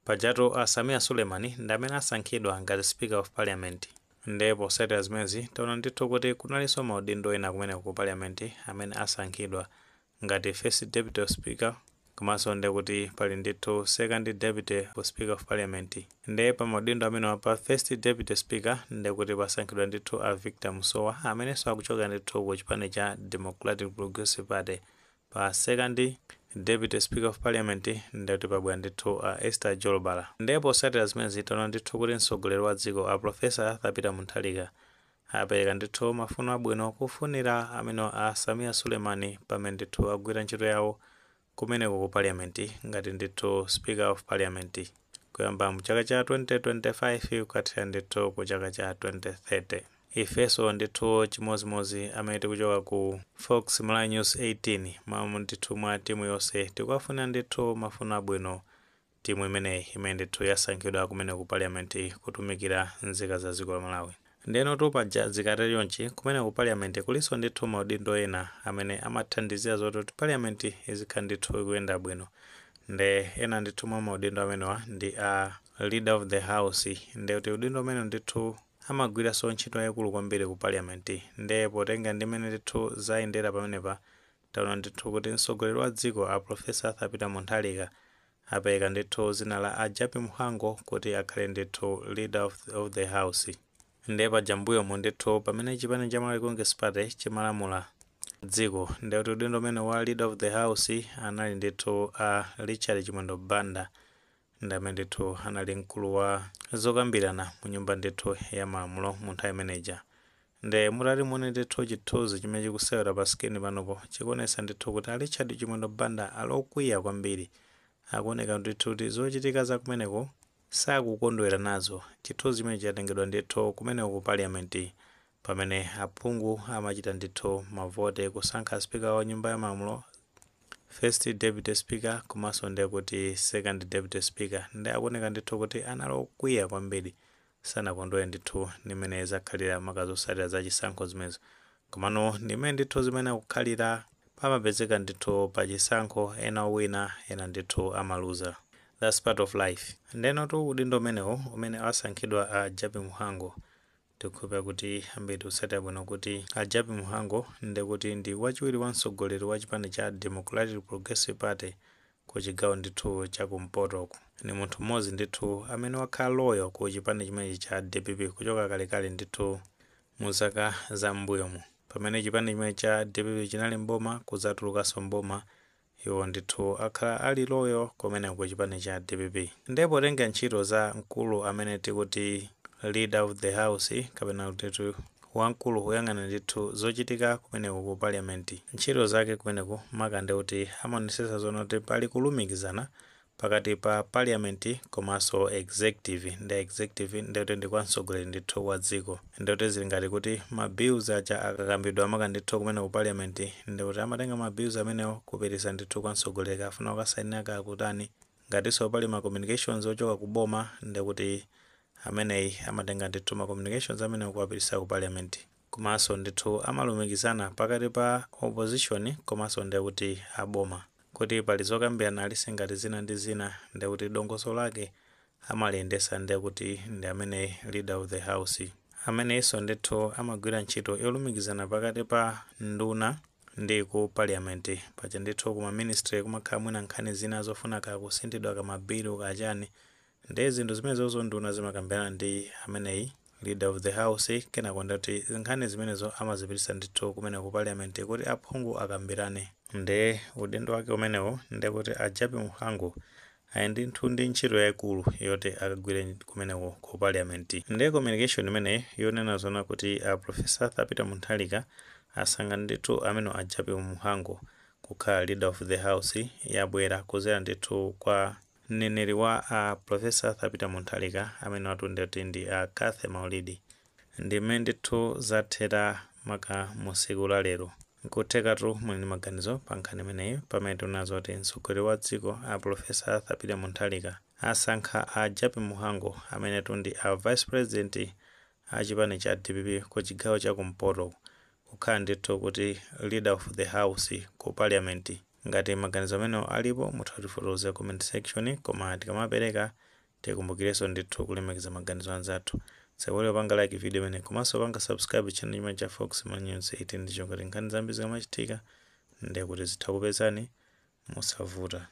Pajatu a Sameer Suleman ndi amene asankhidwa ngati Speaker of Parliament. Ndiye potsatira zimenezi, taona ndithu kuti kunalinso maudindo ena kumeneko ku Parliament amene asankhidwa, ngati First Deputy Speaker, komanso ndiye kuti pali ndithu Second Deputy Speaker of Parliament. Ndiye pa maudindo amenewa, pa First Deputy Speaker, ndiye kuti pasankhidwa ndithu a Victor Musowa, amenenso akuchoka ndithu ku chipani cha Democratic Progressive Party. Pa Second Deputy Speaker of Parliament, ndiye kuti pabwera ndithu a Esther Jolobala. Ndiye potsatira zimenezi, taona ndithu kuti mtsogoleri wa dziko, a Professor Arthur Peter Mutharika, apereka ndithu mafuno abwino kufunira amene a Sameer Suleman pamene ndithu agwira ntchito yawo kumeneko ku Parliament ngati ndithu Speaker of Parliament, kuyamba mu chaka cha 2025 kukathera ndithu ku chaka cha 2030. Ifenso ndithu chimozimozi, amene tikuchoka ku Fox Malawi News 18, mwamu ndithu mwa timu yonse, tikuwafunira ndithu mafuno abwino timu imeneyi imene ndithu yasankhidwa kumene ku Parliament kutumikira nzika za dziko la Malawi. Ndeno paja zikatero chonchi, kumene ku Parliament kulinso ndithu maudindo ena amene amathandizira zoti kuti Parliament izikhala ndithu ikuyenda bwino. Nde ena ndithu mwa maudindo amenewa ndi a Leader of the House. Nde kuti udindo umene ndithu amagwiranso ntchito yayikulu kwambiri ku Parliament. Nde potenga ndi mmene ndithu zayendera pamenepa, taona ndithu kuti mtsogoleri wa dziko, a Professor Arthur Peter Mutharika, apereka ndithu zina la a Jappie Mhango kuti akhale ndithu Leader of the House. Ndiye paja mbuyomu ndithu, pamene chipani cha Malawi Congress Party chimalamula dziko, ndiye kuti udindo umene wa Leader of the House anali ndithu a Richard Chimwendo Banda, ndi amene ndithu anali mkulu wa zokambirana mu nyumba ndithu ya malamulo mu nthawi imeneja. Nde mutati muone ndithu chithunzi chimene chikusewera pa screen panopo, chikuonetsa ndithu kuti a Richard Chimwendo Banda ali okwiya kwambiri. Akuoneka ndithu kuti zochitika za kumeneko sakukondwera nazo. Chithunzi chimene chatengedwa ndithu kumeneko ku Parliament pamene aphungu amachita ndithu mavote kusankha Speaker wa nyumba ya malamulo, First Deputy Speaker, komanso ndiye kuti Second Deputy Speaker. Ndi akuoneka ndithu kuti anali okwiya kwambiri, sanakondwere ndithu ndimene zakhalira maka zotsatira za chisankho zimenezo. Komano ndimene ndithu zimene akukhalira, pamapezeka ndithu pa chisankho ena owina, ena ndithu amaluza. That's part of life. Ndenotu udindo umenewo umene asankhidwa a Jappie Mhango, tikukhulupira kuti ambiri tikutsatira bwino kuti a Jappie Mhango ndekuti ndi wachiwiri wa mtsogoleri wa chipani cha Democratic Progressive Party ku chigawo ndithu chakumpotoku. Ni munthu mmodzi ndithu amene wakhala loyal ku chipani chimenechi cha DPP kuchoka kalekale ndithu mu zaka za m'mbuyomu, pamene chipani chimene cha DPP chinali mboma, kudzatulukanso mboma, iwo ndithu akhala ali loyal kumene ku chipani cha DPP. Ndipo potenga ntchito za mkulu amene tikuti Leader of the House, kapena kuti wamkulu woyang'anira ndithu zochitika kumeneko ku Parliament, ntchito zake kumeneko maka ndi kuti amaonetsetsa zoona kuti pali kulumikizana pakati pa Parliament komanso executive. Ndi executive ndikuti ndi kwa mtsogoleri ndithu wa dziko. Ndikuti zili ngati kuti ma bills aja akakambidwa maka ndithu kumene ku Parliament, ndikuti amatenga ma bills amenewo kupitisa ndithu kwa mtsogoleri kafuna kukasainira kakutani. Ngatinso pali ma communications ochoka ku boma, ndikuti ameneyi amatenga ndithu ma communications amenewo kuwapitisa ku Parliament. Komanso ndithu amalumikizana pakati pa opposition komanso ndikuti aboma, kuti pali zokambirana alise ngati zina ndi zina, ndikuti dongosolo lake amaliyendesa ndikuti ndi amene Leader of the House. Amenenso ndithu amagwira ntchito yolumikizana pakati pa nduna ndi ku Parliament. Paja ndithu kuma ministry kumakhala mwina nkhani zina zofuna kakusinthidwa kama bill kachani, ndi zinthu zimenezozo nduna zimakambirana ndi ameneyi Leader of the House. Kenako ndati nkhani zimenezo amazipitisa ndithu kumene ku Parliament kuti aphungu akambirane. Nde udindo wake umenewo, ndekuti a Jappie Mhango ali ndithu ndi ntchito yayikulu yoti akagwire kumeneko ku Parliament. Ndiye communication imeneyi yonena zona kuti a Professor Arthur Peter Mutharika asankha ndithu amene a Jappie Mhango kukhala Leader of the House, yabwera kuzera ndithu kwa mneneri wa a Professor Arthur Peter Mutharika, amene watu ndikuti ndi a Cathy Maulidi. Ndimene ndithu zathera maka mu tsiku la lero. Nkuthekatu muli ndi maganizo pa nkhani imeneyi, pamene tikunazo kuti mtsogoleri wa dziko, a Professor Arthur Peter Mutharika, asankha a Jappie Mhango, amenetu ndi a Vice President a chipani cha DPP ku chigawo chakumpoto, kukhala ndithu kuti Leader of the House ku Parliament. Ngati maganizo amenewo alipo, mutha kutifotokozera comment section. Koma tikamapereka Tikumbukirenso ndithu kulemekeza maganizo anzathu. Saiwale kupanga like video imene komanso panga subscribe channel chimene cha Fox Man News 18, ndicho ngati nkhani zambiri zikamachitika ndiye kuti zitha kupezani mosavuta.